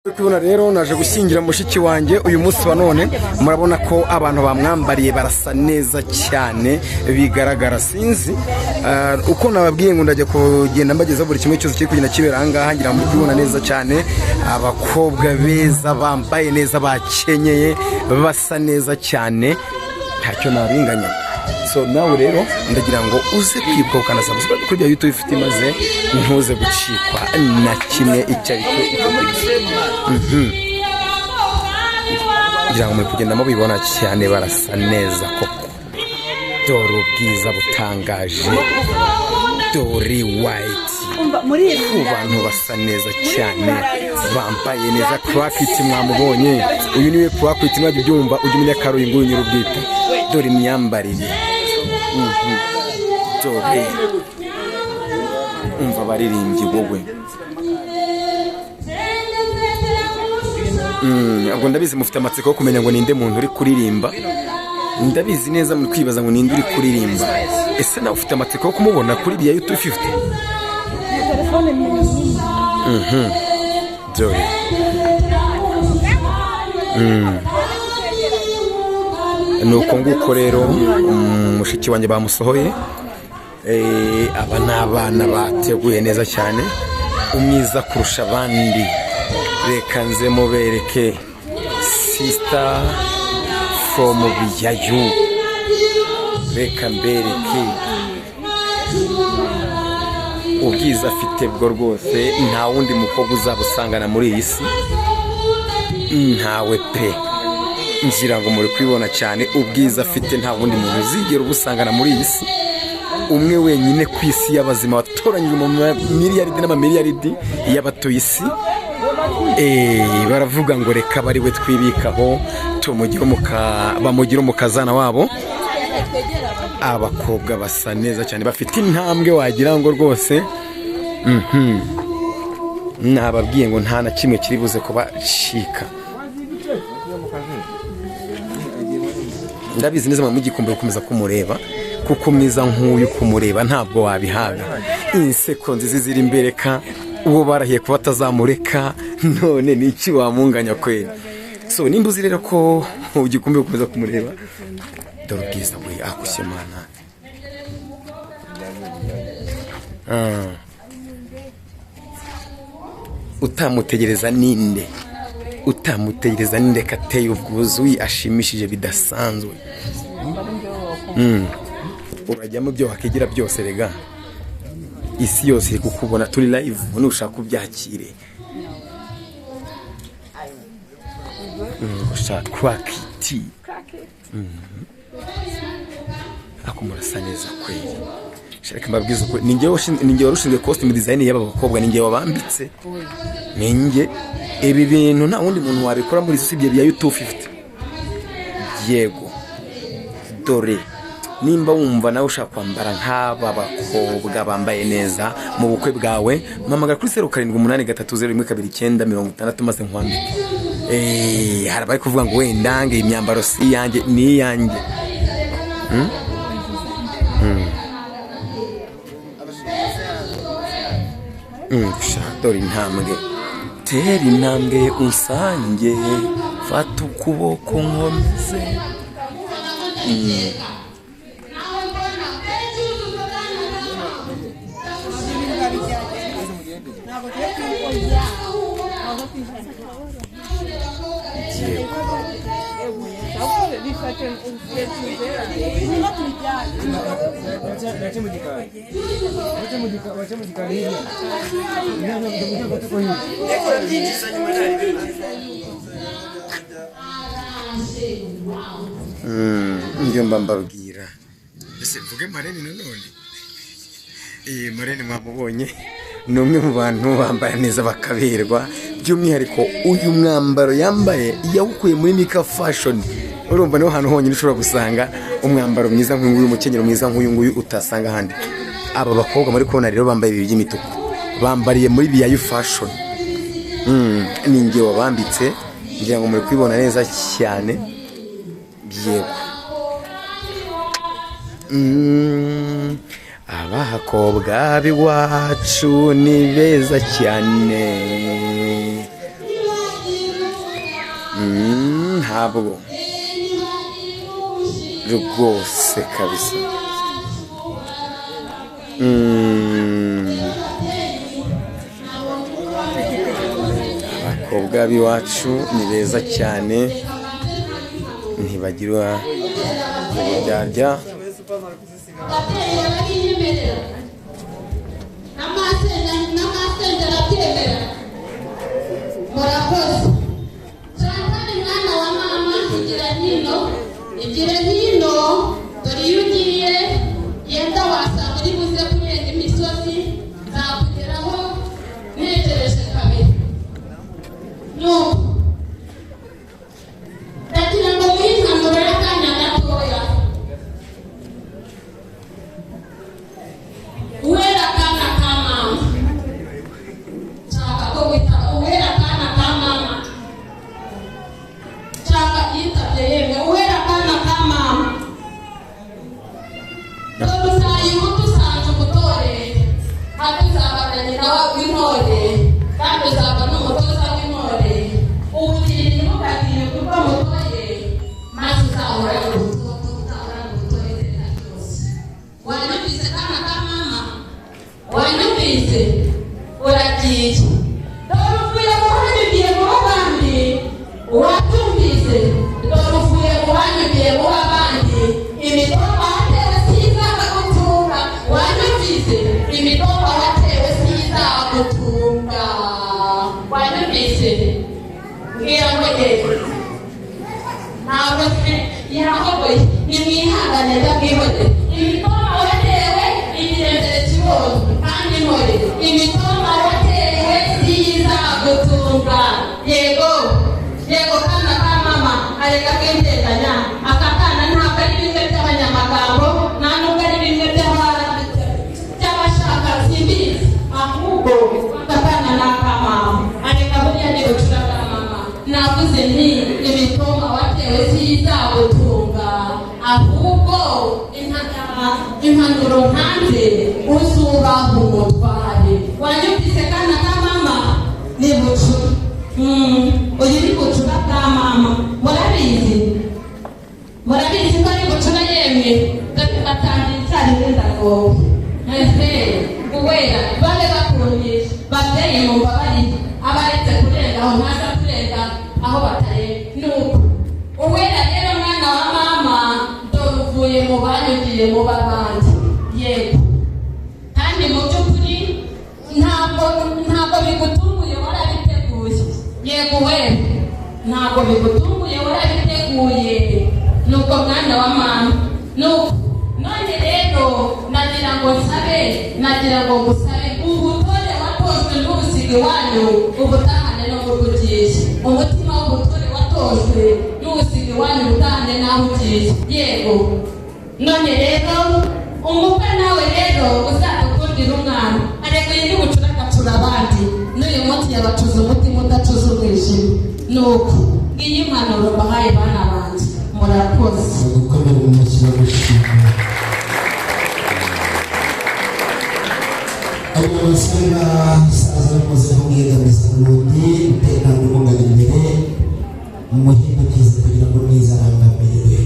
Kubona rero naje gushyingira mushiki wanjye uyu munsi wa none, murabona ko abantu bamwambariye barasa neza cyane bigaragara. Sinzi uko nababwiye ngo ndajya kugenda mbagezaho buri kimwe cyose kiri kugenda kibera aha ngaha, ngira ngo muri kubibona neza cyane. Abakobwa beza bambaye neza, bakenyeye, basa neza cyane, ntacyo nabinganya. So nawe rero ndagira ngo uze kwibuka ukana subscribe kuri bya YouTube ifite, maze ntuze gucikwa na kimwe icyo ari cyo cyose. Ngira ngo muri kugenda mubibona cyane, barasa neza koko. Dore ubwiza butangaje, dore white ku bantu basa neza cyane, bambaye neza. Kurakiti mwamubonye, uyu niwe Kurakiti. Mwajya ubyumva ujya umenya ko ari uyu nguyu nyir'ubwite. Dore imyambarire. Dore umva abaririmbyi wowe. Ubwo ndabizi mufite amatsiko yo kumenya ngo ninde muntu uri kuririmba. Ndabizi neza muri kwibaza ngo ninde uri kuririmba. Ese nawe ufite amatsiko yo kumubona kuri biya YouTube 50? Dore ni uko nguko rero mushiki wanjye bamusohoye. Aba ni abana bateguye neza cyane, umwiza kurusha abandi. Reka nze mubereke sister from Biyayu, reka mbereke ubwiza afite bwo rwose nta wundi mukobwa uzabusangana muri iyi si, ntawe pe. Ngira ngo muri kubibona cyane, ubwiza afite nta wundi muntu uzigera ubusangana muri iyi si. Umwe wenyine ku isi y'abazima watoranyijwe mu miliyaridi n'amamiliyaridi y'abatuye isi. Baravuga ngo reka bari we twibikaho, bamugire umukazana wabo. Abakobwa basa neza cyane, bafite intambwe wagira ngo rwose nababwiye ngo nta na kimwe kiri buze kubacika. Ndabizi neza mugikumbuye gukomeza kumureba, kuko mwiza nk'uyu kumureba ntabwo wabihaga. Inseko nziza ziri imbereka uwo barahiye kuba atazamureka, none ni iki wamunganya kweri? So nimba uzi rero ko ugikumbuye gukomeza kumureba, dore ubwiza bwe akushye mana. Utamutegereza ninde? Utamutegereza ninde ko ateye ubwuzu, ashimishije bidasanzwe? Urajyamo ibyo wakigira byose rega, isi yose iri kukubona, turi live, nushaka ubyakire. Gushaka kwakiti ako murasa neza kweri. Reka mbabwize ukuri, ni njye wari ushinzwe costume design y'aba bakobwa, ni njye wabambitse, ni njye. Ibi bintu nta wundi muntu wabikora muri usibye bya YouTube 50. Yego, dore nimba wumva nawe ushaka kwambara nk'aba bakobwa bambaye neza mu bukwe bwawe, mpamagara kuri 0783012960 maze nkwambike. Hari abari kuvuga ngo wenda ngo iyi myambaro si iyanjye, ni iyanjye. Sha, dore intambwe, tera intambwe unsange, fata ukuboko nkomeze. Yego. Njye mba mbabwira ese mvuge Marene nanone. Marene mwamubonye, ni umwe mu bantu bambara neza bakaberwa, by'umwihariko uyu mwambaro yambaye yawukuye muri Mika Fashion. Urumva niho hantu honyine ushobora gusanga umwambaro mwiza nk'uyu nguyu, umukenyero mwiza nk'uyu nguyu utasanga ahandi. Aba bakobwa muri kubona rero bambaye ibi by'imituku, bambariye muri Biyayu Fashion. Ni njye wabambitse, ngira ngo muri kubibona neza cyane. Yego. Abakobwa b'iwacu ni beza cyane. Ntabwo rwose kabisa. Abakobwa b'iwacu ni beza cyane, ntibagira uburyarya. Igira hino, dore iyo ugiye yenda wasanga uri buze kurenga imisozi, nzakugeraho ntegereje kabiri. Nuko ndagira ngo muhe impanuro y'akanya gatoya. Uwera akana ka mama, nshaka ko wita uwera akana ka mama, nshaka yitabye yemwe uwera akana ka mama. Dore uzayihuta usanze umutore, kandi uzaba na nyina w'intore, kandi uzaba n'umutoza w'intore. Ubugira ntimugatinye kuko mutoye, maze uzahorane ubutoto, uzahorane ubutore iteka ryose. Wanyumvise kana ka mama? Wanyumvise? Uragiye. Dore uvuye mu banyu ugiye mu bandi. Watumvise? Dore uvuye mu banyu ugiye mu bandi. Imitomba watewe sizagutunga. Wanyumvise? Imitomba watewe sizagutunga. Wanyumvise? Mbwira ngo yego. Ntabwo yahoboye. Nimwihangane ndabwihorere. Imitoma watewe imirembere kibondo kandi intore. Imitoma watewe sizagutunga. Yego. Yego kana ka mama, areka kwitendanya. Aka kana ntabwo ari bimwe by'abanyamagambo, nta nubwo ari bimwe by'abashaka simbizi, ahubwo aka kana ni aka mama. Areka buriya ni bucura bwa mama. Navuze nti imitoma watewe sizagutunga, ahubwo impanuro ntanze uzubaha umutware. Wanyumvise kana ka mama? Ni bucura. Uyu ni bucura bwa mama. Murabizi? Murabizi ko ari bucura yemwe? Dore batangira icyarimwe ndagowe. Ese uwera babe bakundisha babyeyi mumbabarire, abaretse kurenga aho ntaza kurenga aho batarenga. Nuko uwera rero mwana wa mama, dore uvuye mu banyu ugiye mu b'abandi. Yego. Kandi mu by'ukuri ntabwo bigutunguye, warabiteguye. Yego wera ntabwo bigutunguye, warabiteguye. Nuko mwana wa mama, nuko none rero nagira ngo nsabe, nagira ngo ngusabe ubutore watojwe n'ubusiga iwanyu ubutahane no mu rugo ugiye. Umutima w'ubutore watojwe n'ubusiga iwanyu ubutahane n'aho ugiye. Yego. None rero umukwe nawe rero uzadukundira umwana. Ariko iyi ni bucura agacura abandi. N'uyu munsi yabacuza umutima udacuza umwijima. Nuko ngiyi impanuro mbahaye bana banjye. Murakoze. Gukomera mu mashyi no gushima. Abo basore basaza bamaze kumwegamiza urugi, uteye intambwe imugana imbere, mumuhindukize kugira ngo mwiza arangamirwe.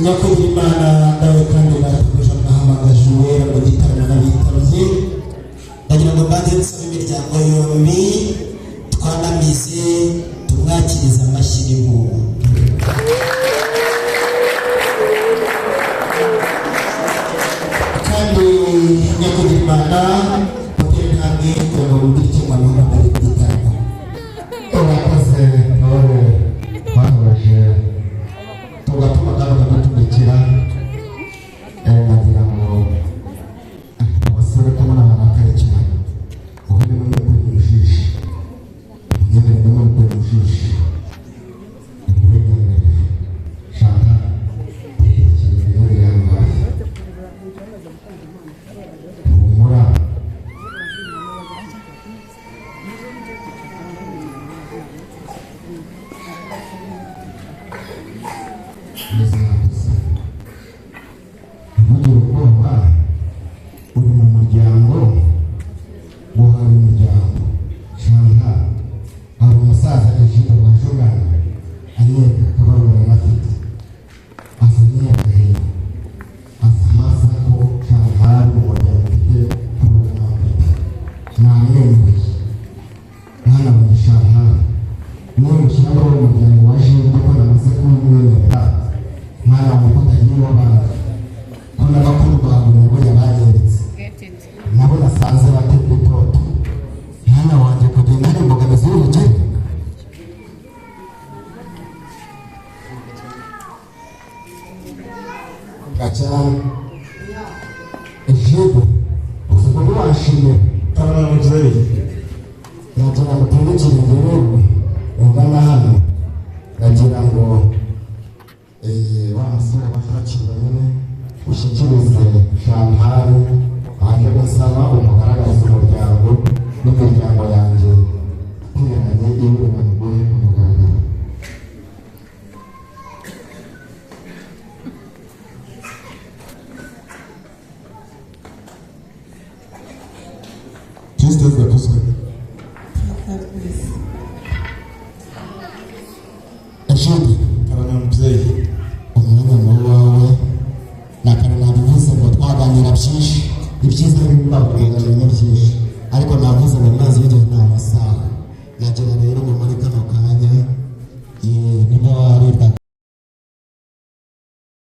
Nyakubahwa Imana dawe kandi baratuguje mwahamagaje uwera mu gitaramo n'abitabye, ndagira ngo mbanze nsabe imiryango yombi twanamize tumwakirize amashyi n'impuhwe. Kandi nyakubahwa Imana mutere intambwe kugira ngo mugire icyo mwamuhamagara mu gitaramo. Urakoze nawe bahoje tugatuma kandi bakadutumikira. Nagira ngo abasore ko muri barakaye cyane, wowe ni mwe kuri ujisho, mwemere ni mwe kuri ujisho, ni mwe mwemere shaka ikintu yambaye humura. na bakuru bawe nabo yabanyeretse nabo nasanze bateka itoto mwana wanjye kugenda hari imbogamizi y'ubukene. Gacana Ejibu ubwo ntiwashimira Karame mubyeyi. Nagira ngo tundikire ingererwe ungana hano, nagira ngo wa musore wakakira nyine ushyikirize Chantal waje gusaba umugaragarize umuryango n'imiryango yanjye iteranye iwe bamuguhe ku mugaragaro. Kristo Yesu akuzwe. Ejibu Karame mubyeyi. Umwanya ni uwawe na kare nabivuze ngo twaganira byinshi, ibyiza n'ibibakuganira ni byinshi, ariko navuze ngo amazi y'igihe ni amasaha. Nagira rero ngo muri kano kanya niba waribwaga